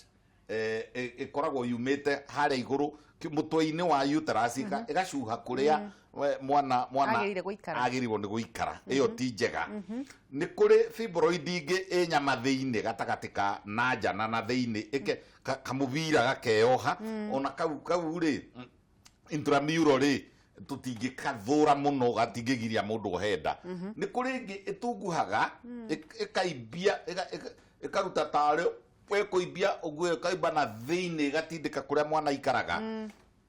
ĩkoragwo yumĩte harĩa igũrũ mũtwe-inĩ wa uterus, ĩgacuha kũrĩa mwana Agĩrĩire gũikara. agĩrĩirwo nĩ gũikara. Ĩyo ti njega. Nĩ kũrĩ fibroid ingĩ ĩ nyama thĩinĩ gatagatĩ ka na nja na thĩinĩ, ĩke kamũbira gakeyoha. Ona kau rĩ, intramural rĩ, tũtingĩkathũra mũno, gatingĩgiria mũndũ ohe nda. Nĩ kũrĩ ĩngĩ ĩtunguhaga, ĩkaimbia, ĩkaruta tarĩ ĩkũimbia ũguo, ĩkaimba na thĩinĩ, ĩgatindĩka kũrĩa mwana aikaraga.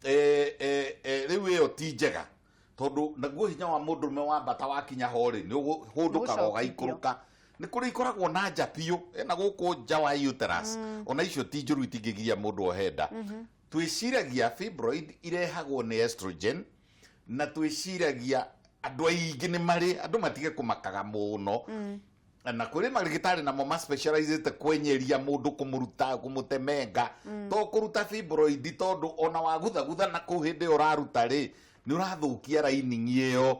Rĩu ĩyo ti njega tondũ naguo hinya wa mũndũrũme wambata wakinya ho rĩ, nĩ ũhũndũkaga Nĩũcokithio. ũgaikũrũka. Nĩ kũrĩ ikoragwo na nja biũ, ĩna gũkũ nja wa uterus. Ona icio ti njũru, itingĩgiria mũndũ ohe nda. Twĩciragia fibroid irehagwo nĩ estrogen, na twĩciragia andũ aingĩ nĩ marĩ, andũ matige kũmakaga mũno. Na kũrĩ marigitari namo ma specializete kwenyeria mũndũ, kũmũruta, kũmũtemenga. To kũruta fibroid tondũ ona waguthagutha na kũu hĩndĩ ĩyo ũraruta rĩ, nĩ ũrathũkia lining ĩyo.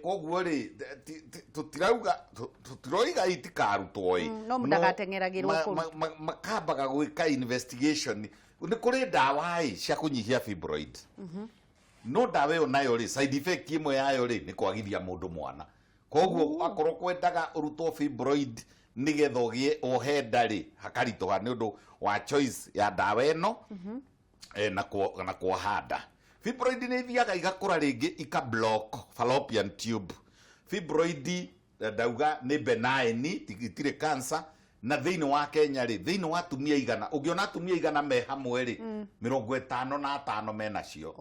Koguo rĩ, tũtiroiga itikarutwo ĩ. No ndagateng'eragĩrwo kũu. Makambaga gwĩka investigation. Nĩ kũrĩ ndawa ĩ cia kũnyihia fibroid. No ndawa ĩyo nayo rĩ, side effect ĩmwe yayo rĩ, nĩ kwagithia mũndũ mwana. Koguo akorwo kwendaga ũrutwo fibroid nĩgetha ũgĩe ohe nda rĩ, hakaritũha nĩ ũndũ wa choice ya ndawa ĩno, na kuoha nda. Fibroid nĩ ithiaga igakũra rĩngĩ ika block fallopian tube. Fibroid, ndauga nĩ benign, itirĩ cancer. Na thĩinĩ wa Kenya rĩ, thĩinĩ wa atumia 100, ũngĩona atumia 100 me hamwe rĩ, 55 menacio.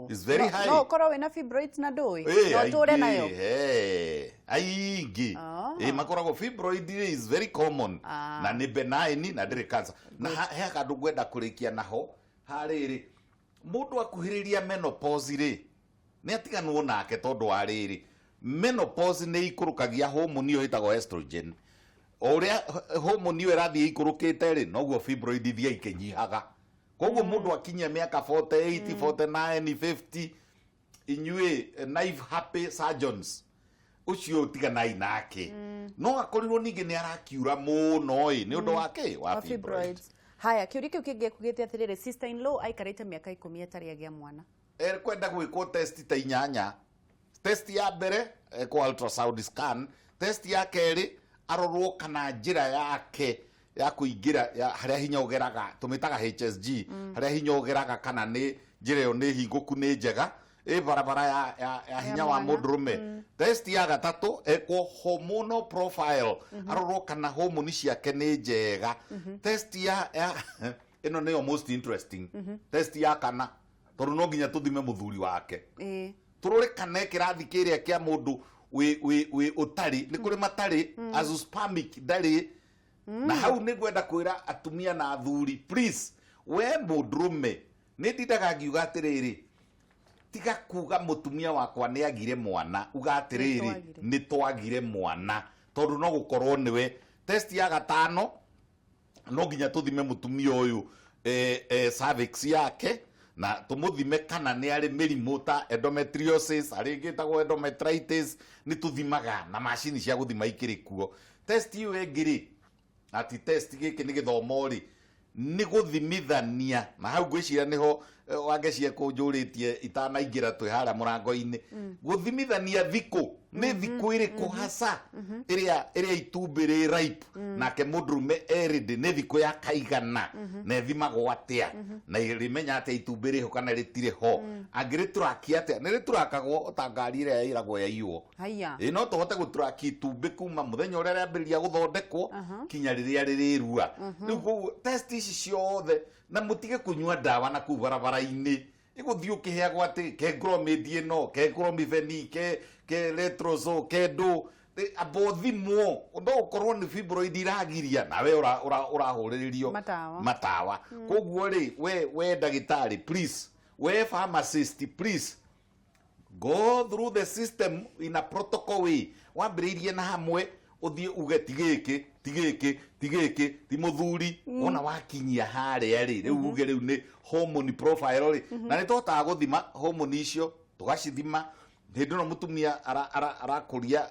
It's very high. No ũkorwo wĩna fibroids na ndũĩ? No ũtũre nayo? Aingĩ. Makoragwo fibroid rĩ, is very common. Na nĩ benign na ndĩrĩ cancer. Na he handũ ngwenda kũrĩkia naho, harĩrĩ, mũndũ akuhĩrĩria menopause rĩ, nĩ atiganwo nake tondũ wa rĩrĩ, menopause nĩ ikũrũkagia hormone ĩyo ĩtagwo estrogen. O ũrĩa hormone ĩyo ĩrathiĩ ikũrũkĩte rĩ, noguo fibroid ithiaga ikĩnyihaga. Koguo mũndũ akinyia mĩaka 48, 49, 50, Inyuĩ knife happy surgeons, ũcio tiganai nake. No akorirwo ningĩ nĩ arakiura mũno ĩ nĩ ũndũ wa kĩ? Wa fibroid. Haya, kĩũria kĩu kĩngĩ ekugĩte atĩrĩrĩ, sister in law aikarĩte mĩaka 10 atarĩ agĩa mwana. Ekwenda gwĩkwo test ta 8. Test ya mbere ekwo ultrasound scan, test ya kerĩ arorwo kana njĩra yake ya kũingĩra ya harĩa hinya ũgeraga, tũmĩtaga HSG, harĩa hinya ũgeraga kana nĩ njĩra ĩyo nĩ hingũku, nĩ njega, ĩ barabara ya hinya wa mũndũrũme. Test ya gatatũ ekwo hormonal profile, arorwo kana hormone ciake nĩ njega. Test ya ĩno nĩyo most interesting, test ya kana, tondũ no nginya tũthime mũthuri wake, tũrore kana kĩrathi kĩrĩa kĩa mũndũ wĩ ũtarĩ, nĩ kũrĩ matarĩ azoospermic, ndarĩ. Na hau nĩ ngwenda kwĩra atumia na athuri, please, we mũndũrũme, nĩ ndindaga ngiuga atĩrĩrĩ, tiga kuga mũtumia wakwa nĩ agire mwana, uga atĩrĩrĩ, nĩ twagire mwana, tondũ no gũkorwo nĩwe. Test ya gatano, no nginya tũthime mũtumia ũyũ cervix yake, na tũmũthime kana nĩ arĩ mĩrimũ ta endometriosis, harĩ ĩngĩ ĩtagwo endometritis. Nĩ tũthimaga na macini cia gũthima ikĩrĩ kuo. Test ĩyo ĩngĩ rĩ, ati test gĩkĩ nĩ gĩthomo rĩ, nĩ gũthimithania, na hau ngwĩciria nĩho Wangeci ekũnjũrĩtie itanaingĩra, twĩ harĩa mũrango-inĩ, gũthimithania thikũ nĩ thikũ ĩrĩkũ hasa ĩrĩa itumbĩ rĩ ripe nake mũndũrũme erĩndĩ, nĩ thikũ ya kaigana, na ĩthimagwo atĩa, na ĩrĩmenya atĩa itumbĩ rĩho kana rĩtirĩ ho, angĩrĩtũrakia atĩa? Nĩ rĩtũrakagwo o ta ngari ĩrĩa ĩragwo yaiywo. Haya. Ĩ no tũhote gũturaki itumbĩ kuma mũthenya ũrĩa rĩambĩrĩria gũthondekwo kinya rĩrĩa rĩrĩrua. Rĩu koguo test ici ciothe, na mũtige kũnyua ndawa na kũu barabara-inĩ, ĩgũthiĩ ũkĩheagwo atĩ ke Clomid ĩno, ke Clomiphene, ke Letrozole, ke ndũ. Amba ũthimwo, no ũkorwo nĩ fibroid iragiria nawe ũrahũrĩrĩrio matawa. Matawa. Koguo rĩ, we ndagĩtarĩ, please, we pharmacist, please, go through the system in a protocol way. Wambĩrĩirie na hamwe, ũthiĩ uge ti gĩkĩ, ti gĩkĩ, ti gĩkĩ, ti mũthuri. Wona wakinyia harĩa rĩ, rĩu uge rĩu nĩ hormone profile rĩ, na nĩ tũhotaga gũthima hormone icio, tũgacithima hĩndĩ ĩno mũtumia arakũria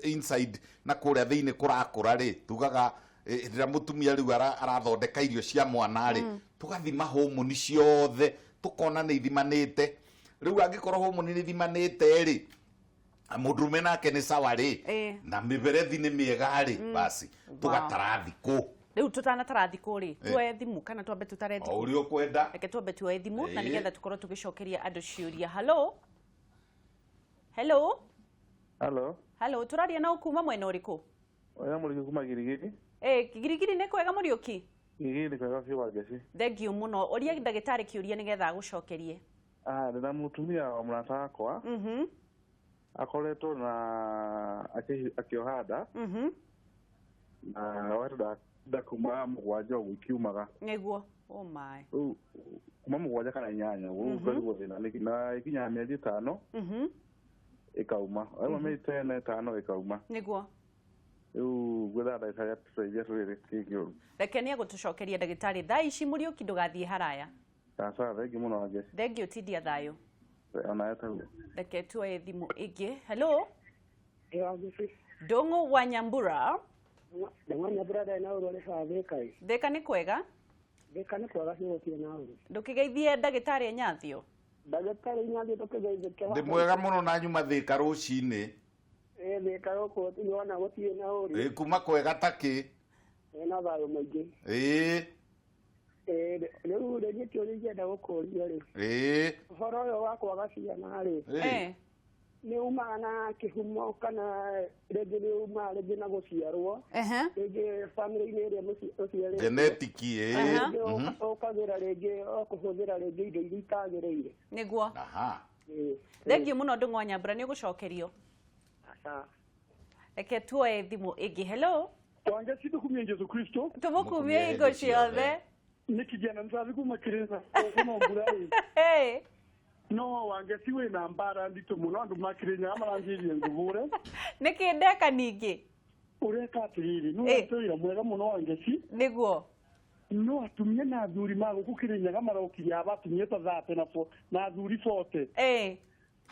inside na kũrĩa thĩinĩ kũrakũra rĩ, tugaga hĩndĩ ĩrĩa mũtumia rĩu arathondeka irio cia mwana rĩ, tũgathima hormone ciothe, tũkona nĩ ithimanĩte. Rĩu angĩkorwo hormone nĩ ithimanĩte rĩ, mũndũrũme nake nĩ sawa rĩ, na mĩberethi nĩ mĩega rĩ, basi tũgatara thikũ. Rĩu tũtanatara thikũ rĩ, tuoe thimũ kana twambe tũtare o thikũ? Ũrĩa ũkwenda. Reke twambe tuoe thimũ na nĩgetha tũkorwo tũgĩcokeria andũ ciũria. Hello, hello. Halo. Hello, tũraria na kuma mwena ũrĩkũ? Oya Mũrĩki kuma Girigiri. Ĩ, Girigiri nĩ kwega, Mũriũki? Girigiri nĩ kwega biũ, Wangeci. Thengiũ mũno. Ũria ndagĩtarĩ kĩũria nĩgetha agũcokerie. Ah, ndĩna mũtumia wa mũrata wakwa, akoretwo na akĩoha nda, na ohete nda kuma 7 ũguo ikiumaga. Nĩguo, oh my. Rĩu kuma 7 kana 8 ũguo, rĩu ngarigwo thĩna nĩkĩ, na ĩkinyaga mĩeri 5 ĩkauma, yauma mĩeri ta 4, 5 ĩkauma. Rĩu ngwethaga ndagĩtarĩ atũteithie atũrĩrĩ kĩĩ kĩũru. Reke nĩ egũtũcokeria ndagĩtarĩ thaa ici. Mũriũki, ndũgathiĩ haraya. Sawa, thengiũ mũno, Wangeci. Thengiũ, tindia thayũ. Onawe taguo. Reke tuoe thimũ ĩngĩ. Hello. Ndũng'ũ wa Nyambura. Ndũng'ũ Nyambura, ndarĩ na ũru arĩ baa Thĩka ĩ. Thĩka nĩ kwega. Thĩka nĩ kwega biũ, gũtirĩ na ũru. Ndũkĩgeithie ndagĩtarĩ Enyathio. Ndagĩtarĩ Inyathio, tũkĩgeithĩke. Ndĩ mwega mũno na nyuma Thĩka rũcinĩ. Ĩ, Thĩka gũkũ nĩwona gũtirĩ na ũru. Ĩ, kuma kwega takĩ. Ĩna thayũ mũingĩ. Ĩ. Ĩ, rĩu rĩ, niĩ kĩũria ingĩenda gũkũria rĩ, ũhoro ũyũ wa kwaga ciana rĩ, nĩ umaga na kĩhumo kana rĩngĩ nĩ umaga rĩngĩ na gũciarwo, rĩngĩ bamĩrĩ-inĩ ĩrĩa ũciarĩtwo, Genetic ĩ. Rĩngĩ ũkagĩra rĩngĩ o kũhũthĩra rĩngĩ indo iria itagĩrĩire? Nĩguo. Ĩ. Thengiũ mũno, Ndũng'ũ wa Nyambura, nĩ ũgũcokerio. Aca. Reke tuoe thimũ ĩngĩ. Hello. Wangeci, tukumie Jesu Kristo. Tũmũkumie hingo ciothe. Nĩ kijana msafi kuma Kirina kuno mbura ĩ. Hey. No Wangeci, wĩna mbara nditũ mũno, andũ makĩrĩnyaga maranjĩrie ngũbũre. Nĩkĩ ndeka ningĩ? Ũreka atĩrĩrĩ, nĩ ũrarute wĩra mwega mũno, Wangeci. No atumia na athuri ma gũkũ Kĩrĩnyaga marokire aba, atumia ta 30 na athuri 40.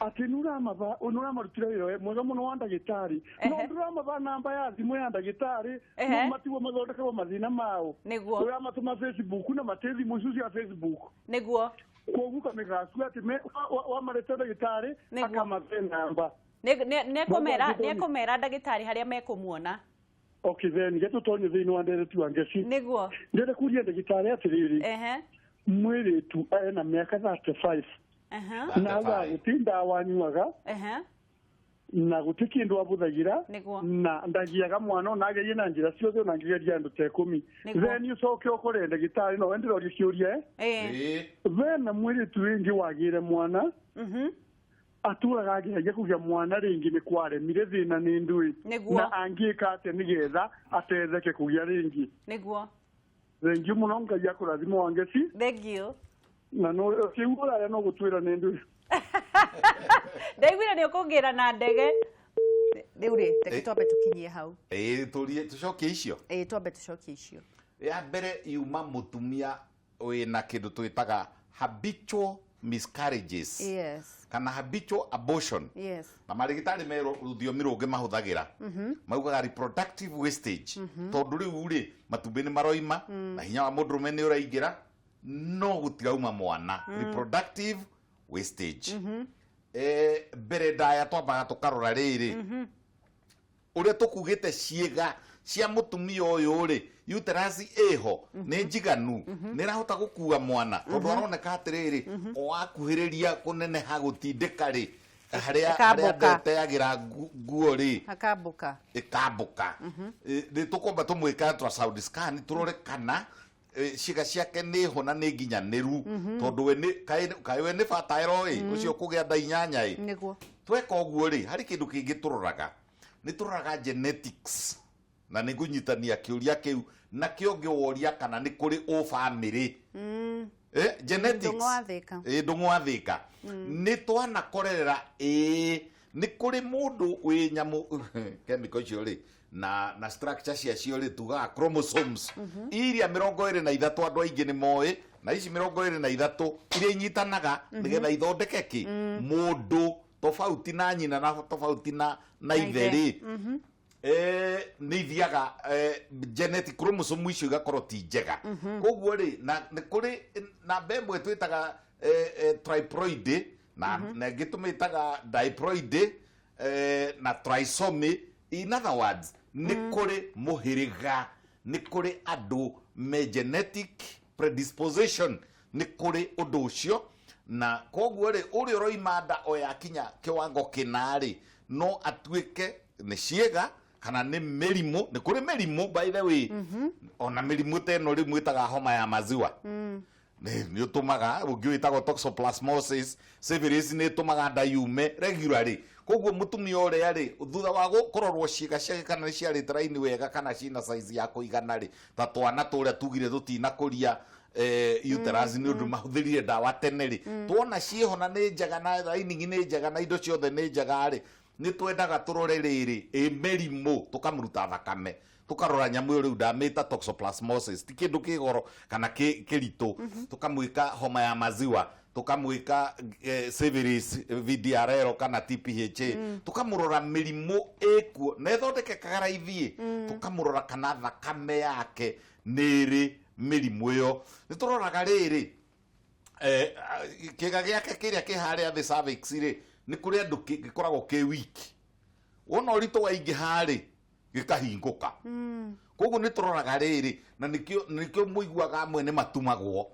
Atĩ nĩũramarutĩra wĩra mwega mũno wa ndagĩtarĩ. No ndũramatha namba ya thimũ ya ndagĩtarĩ, no matigwo mathondekerwo mathĩna mao. Nĩguo. Ũramatũma Facebook na matĩ thimũ icio cia Facebook. Nĩguo. Koguo kamĩgacu atĩ wamarete ndagĩtarĩ akamathe namba. Nĩekũmera ndagĩtarĩ harĩa mekũmuona. Okay then, gĩtũtonye thĩinĩ wa ndereti wa Ngeci. Nĩguo. Ndĩrenda kũria ndagĩtarĩ atĩrĩrĩ. Mwĩrĩtu ena mĩaka 35. Na gũtirĩ ndawa anyuaga. Na gũtirĩ kĩndũ abũthagĩra. Na ndagiaga mwana ona agerie na njĩra ciothe ona angĩgeria andũ ta 10. Then ũcoke ũkore ndagĩtarĩ no ndĩroria kĩũria. Then mwĩrĩtu wĩngĩ wagĩire mwana. Atũraga ageragia kũgĩa mwana rĩngĩ nĩ kwaremire thĩna nĩ ndũĩ. Na angĩka atĩa nĩgetha ateitheke kũgĩa rĩngĩ. Nĩguo. Thengiũ mũno Ngai akũrathime wa Ngeci. Thengiũ. Na no kĩu ũrarĩa no gũtwĩra nĩ ndũĩ. Ndaiguire nĩ ũkũngĩra na ndege. Rĩu rĩ, reke twambe tũkinyie hau. Ĩĩ, tũcokie icio. Ĩĩ, twambe tũcokie icio. Ya mbere yuma mũtumia wĩna kĩndũ twĩtaga habitual miscarriages. Yes. Kana habitual abortion. Yes. Na marĩgĩtarĩ me rũthiomi rũngĩ mahũthagĩra. Maugaga reproductive wastage. Tondũ rĩu rĩ, matumbĩ nĩ maroima, na hinya wa mũndũrũme nĩ ũraingĩra, no gũtirauma mwana. Reproductive wastage. Mbere ndaya twambaga tũkarora rĩrĩ. Ũrĩa tũkugĩte ciĩga cia mũtumia ũyũ rĩ, uterus ĩho, nĩ njiganu, nĩ ĩrahota gũkua mwana, tondũ aroneka atĩrĩrĩ, o akuhĩrĩria kũneneha gũtindĩka rĩ, harĩa ndeteagĩra nguo rĩ, hakambũka, ĩkambũka. Nĩ tũkwamba tũmwĩke ultrasound scan tũrore kana ciĩga ciake nĩ ho na nĩ nginyanĩru, tondũ we nĩ kaĩ we nĩ fertile ĩ, ũcio kũgĩa nda 8 ĩ. Nĩguo. Tweka ũguo rĩ, harĩ kĩndũ kĩngĩ tũroraga. Nĩ tũroraga genetics. Na nĩ ngũnyitania kĩũria kĩu na kĩo ngĩworia kana nĩ kũrĩ ũ family. Genetics. Ndũng'wathĩka. Ndũng'wathĩka. Nĩ twanakorerera nĩ kũrĩ mũndũ wĩ nyamũ chemical icio rĩ, na structure ciacio rĩ, tugaga chromosomes. Iria 23 andũ aingĩ nĩ moĩ, na ici 23 iria inyitanaga nĩgetha ithondeke kĩ? Mũndũ tofauti na nyina na tofauti na ithe rĩ. Nĩ ithiaga genetic chromosome icio igakorwo ti njega. Koguo rĩ, na nĩ kũrĩ namba ĩmwe twĩtaga triploidy, na ĩngĩ tũmĩtaga diploidy, na trisomy. In other words, nĩ kũrĩ mũhĩrĩga, nĩ kũrĩ andũ me genetic predisposition, nĩ kũrĩ ũndũ ũcio. Na koguo rĩ, ũrĩa ũroima nda o yakinya kĩwango kĩna rĩ, no atuĩke nĩ ciĩga kana nĩ mĩrimũ. Nĩ kũrĩ mĩrimũ by the way. Ona mĩrimũ ta ĩno rĩu mwĩtaga homa ya maziwa. Nĩ ũtũmaga ũngĩ wĩtagwo toxoplasmosis, syphilis nĩ ĩtũmaga nda yume regularly. Koguo mũtumia ũrĩa rĩ, thutha wa kũrorwo ciĩga ciake kana nĩ ciarĩte raini wega kana ciĩna size ya kũigana rĩ, ta twana tũrĩa tugire tũtinakũria uterus nĩ ũndũ mahũthĩrire ndawa tene rĩ, tuona ciĩho na nĩ njega na lining nĩ njega na indo ciothe nĩ njega rĩ, nĩ twendaga tũrore rĩrĩ ĩ mĩrimũ, tũkamũruta thakame, tũkarora nyamũ ĩyo rĩu ndamĩta toxoplasmosis, ti kĩndũ kĩgoro kana kĩritũ, tũkamwĩka homa ya maziwa, tũkamwĩka syphilis, VDRL kana TPHA, tũkamũrora mĩrimũ ĩkuo na ĩthondekekaga raithi, tũkamũrora kana thakame yake nĩ ĩrĩ mĩrimũ ĩyo. Nĩ tũroraga rĩrĩ, kĩga gĩake kĩrĩa kĩ harĩa thĩ cervix rĩ, nĩ kũrĩ andũ gĩkoragwo kĩ weak. Wona ũritũ waingĩha rĩ, gĩkahingũka. Koguo nĩ tũroraga rĩrĩ, na nĩkĩo mũiguaga amwe nĩ matumagwo.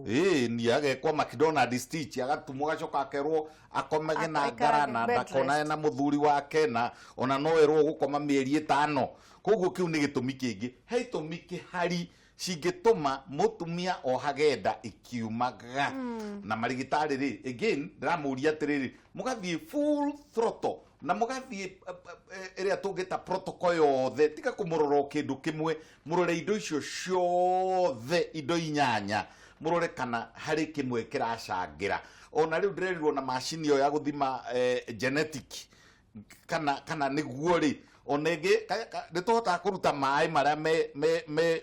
Ĩĩ, ni agekwo McDonald stitch, agatumwo agacoka akerwo akomage na ngara na ndakonane na mũthuri wake, na ona no erwo gũkoma mĩeri 5. Koguo kĩu nĩ gĩtũmi kĩngĩ. He itũmi kĩhari cingĩtũma mũtumia ohage nda ikiumaga. Na marigitari rĩ, again ndĩramũria atĩrĩrĩ, mũgathiĩ full throttle na mũgathiĩ ĩrĩa tũngĩta protocol yothe, tiga kũmũrora o kĩndũ kĩmwe, mũrore indo icio ciothe, indo 8, mũrore kana harĩ kĩmwe kĩracangĩra. Ona rĩu ndĩrerirwo na macini ĩyo ya gũthima genetic kana nĩguo rĩ, ona ĩngĩ nĩ tũhotaga kũruta maĩ marĩa me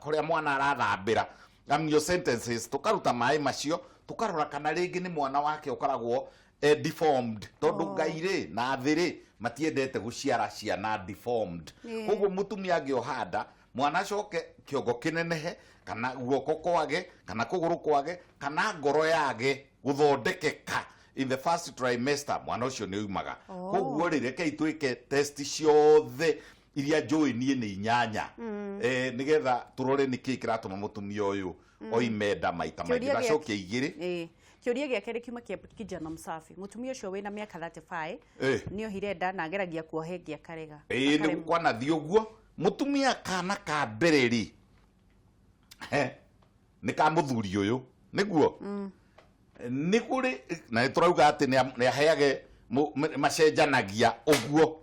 kũrĩa mwana arathambĩra, amniocentesis, tũkaruta maĩ macio, tũkarora kana rĩngĩ nĩ mwana wake ũkoragwo Deformed, tondu Ngai rĩ na thĩ rĩ matiendete gũciara ciana deformed. Koguo mũtumia angĩoha nda, mwana acoke kĩongo kĩnenehe, kana guoko kwage, kana kũgũrũ kwage, kana ngoro yage gũthondekeka in the first trimester, mwana ũcio nĩ oimaga. Koguo rĩ, rekei twĩke test ciothe iria njũĩ niĩ nĩ 8, nĩgetha tũrore nĩkĩĩ kĩratũma mũtumia ũyũ oime nda maita maingĩ. Ndacokia 2. Kĩũria gĩa kerĩ kiuma kĩa kijana msafi. Mũtumia ũcio wĩna mĩaka 35 nĩ ohire nda na ageragia kuoha ĩngĩ akarega. Ĩĩ, nĩ kwanathiĩ ũguo. Mũtumia kana ka mbere rĩ, nĩ ka mũthuri ũyũ nĩguo nĩ kũrĩ na nĩ tũrauga atĩ nĩ aheage macenjanagia ũguo,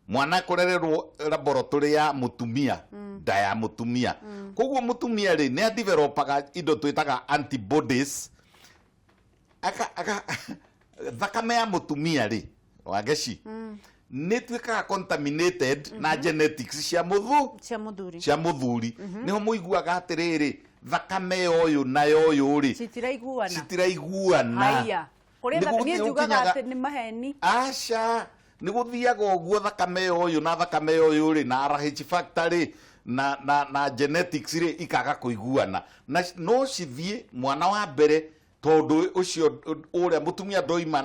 mwana kũrererwo laboratory ya mũtumia, nda ya mũtumia. Koguo mũtumia rĩ nĩ adevelopaga indo twĩtaga antibodies, aka thakame ya mũtumia rĩ, Wangeci, nĩ tuĩkaga contaminated na genetics cia mũthu cia mũthuri. Cia mũthuri. Nĩho mũiguaga atĩrĩrĩ, thakame ya ũyũ na ya ũyũ rĩ citiraiguana. Citiraiguana. Haya, kũrĩa niĩ njugaga atĩ nĩ maheni. Aca, nĩ gũthiaga ũguo, thakame ya ũyũ na thakame ya ũyũ rĩ, na RH factor rĩ, na genetics rĩ, ikaga kũiguana na no cithiĩ mwana wa mbere, tondũ ũcio ũrĩa mũtumia ndoima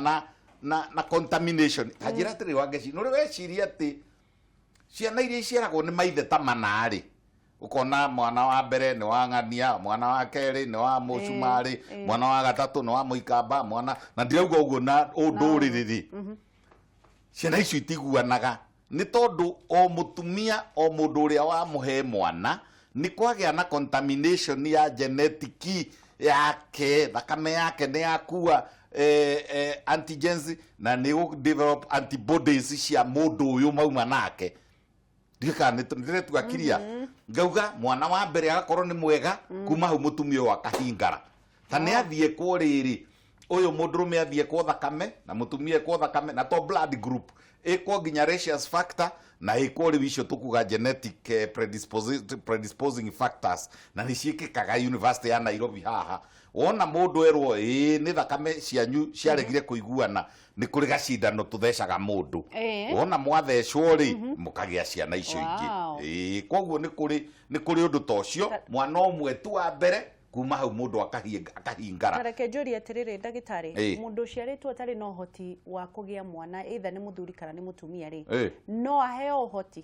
na contamination. Kanjĩra atĩrĩ, Wangeci, nĩ ũrĩ weciria atĩ ciana iria iciaragwo nĩ maithe ta mana rĩ, ũkona mwana wa mbere nĩ wa ng'ania, mwana wa kerĩ nĩ wa mũcumarĩ, mwana wa gatatũ nĩ wa mũikamba, mwana na ndirauga ũguo na ũndũrĩrĩ rĩ, ciana icio itiguanaga nĩ tondũ o mũtumia, o mũndũ ũrĩa wamũhe mwana, nĩ kwagĩa na contamination ya genetic yake, thakame yake nĩ yakua antigens na nĩ gũ develop antibodies cia mũndũ ũyũ mauma nake. Ndiũĩ kana nĩ ndĩretua kiria. Ngauga mwana wa mbere agakorwo nĩ mwega, kuma hau mũtumia ũyũ akahingara ta nĩ athiĩ kwo rĩrĩ, ũyũ mũndũrũme athiĩ kwo thakame na mũtumia ekwo thakame, na to blood group, ĩkwo nginya rhesus factor na ĩkwo rĩu icio tũkuga genetic predisposing factors, na nĩ ciĩkĩkaga University ya Nairobi haha. Wona mũndũ erwo ĩĩ nĩ thakame cianyu ciaregire kũiguana, nĩ kũrĩ gacindano tũthecaga mũndũ. Wona mwathecwo rĩ, mũkagĩa ciana icio ingĩ. Ĩĩ, koguo nĩ kũrĩ ũndũ ta ũcio, mwana ũmwe tu wa mbere, kuma hau mũndũ akahingara. Reke njũrie atĩrĩrĩ, ndagĩtarĩ, mũndũ ũciarĩtwo atarĩ na ũhoti wa kũgĩa mwana, either nĩ mũthuri kana nĩ mũtumia rĩ, no aheo ũhoti?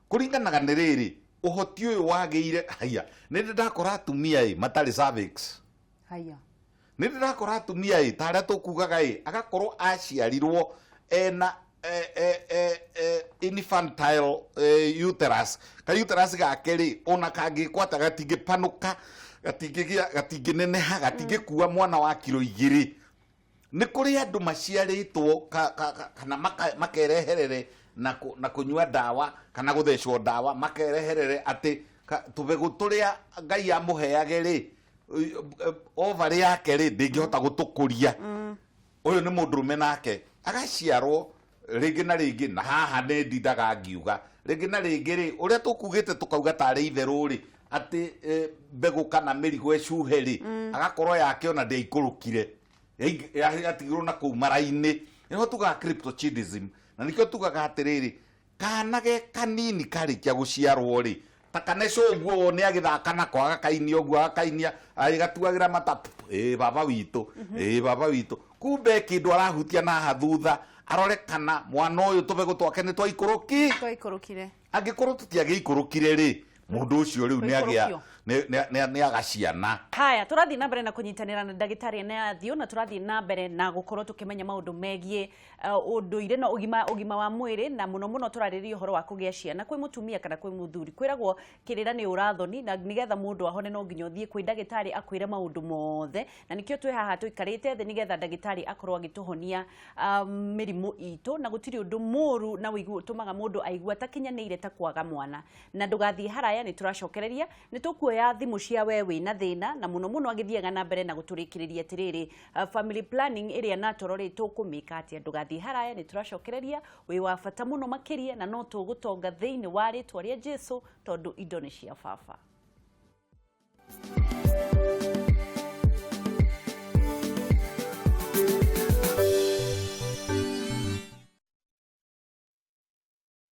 Kũringanaga nĩ rĩrĩ, ũhoti ũyũ wagĩire haya, nĩ ndĩ ndakora atumia ĩ matarĩ cervix. Haya. Nĩ ndĩ ndakora atumia ĩ ta arĩa tũkugaga ĩ agakorwo aciarirwo ena infantile uterus, ka uterus gake rĩ, ona kangĩkwo atĩa gatingĩpanũka, gatingĩgĩa, gatingĩneneha, gatingĩkua mwana wa kiro 2. Nĩ kũrĩ andũ maciarĩtwo kana makereherere na kũnyua ndawa kana gũthecwo ndawa, makereherere atĩ tũbegũ tũrĩa Ngai amũheage rĩ, ovary yake rĩ ndĩngĩhota gũtũkũria. Ũyũ nĩ mũndũrũme nake agaciarwo rĩngĩ na rĩngĩ, na haha nĩ ndindaga ngiuga rĩngĩ na rĩngĩ rĩ, ũrĩa tũkugĩte tũkauga tarĩ itherũ rĩ, atĩ mbegũ kana mĩrigo ĩcuhe rĩ, agakorwo yake ona ndĩaikũrũkire, yatigirwo na kũu mara-inĩ. Nĩho tugaga cryptorchidism, na nĩkĩo tugaga atĩrĩrĩ, kana ge kanini karĩkia gũciarwo rĩ, ta kaneco ũguo nĩ agĩthaka nako, agakainia ũguo, agakainia agĩgatuagĩra mata, ĩ baba witũ, ĩ baba witũ, kumbe kĩndũ arahutia na haha thutha arore kana mwana ũyũ tũbegũ twake nĩ twaikũrũki twaikũrũkire. Angĩkorwo tũtiagĩikũrũkire rĩ, mũndũ ũcio rĩu nĩ agĩa Tũikũrũkio. nĩ aga ciana. Haya, tũrathiĩ na mbere na kũnyitanĩra na ndagĩtarĩ Nathio, na tũrathiĩ na mbere na gũkorwo tũkĩmenya maũndũ megiĩ ũndũire na ũgima wa mwĩrĩ, na mũno mũno tũrarĩrĩria ũhoro wa kũgĩa ciana kwĩ mũtumia kana kwĩ mũthuri. Kwĩragwo kĩrĩra nĩ ũrathoni, na nĩgetha mũndũ ahone no nginya ũthiĩ kwĩ ndagĩtarĩ akwĩre maũndũ mothe, na nĩkĩo twĩ haha tũikarĩte thĩ nĩgetha ndagĩtarĩ akorwo agĩtũhonia mĩrimũ itũ, na gũtirĩ ũndũ mũru na ũtũmaga mũndũ aigua atakinyanĩire ta kwaga mwana. Na ndũgathiĩ haraya, nĩ tũracokereria, nĩ tũkuoya thimũ cia we wĩna thĩna, na mũno mũno agĩthiaga na mbere na gũtũrĩkĩrĩria atĩrĩrĩ, family planning ĩrĩa natoro rĩ, tũkũmĩka atĩa? Ndũgathiĩ haraya, nĩ tũracokereria. Wĩ wa bata mũno makĩria, na no tũgũtonga thĩinĩ wa rĩtwa rĩa Jesu, tondũ indo nĩ cia baba.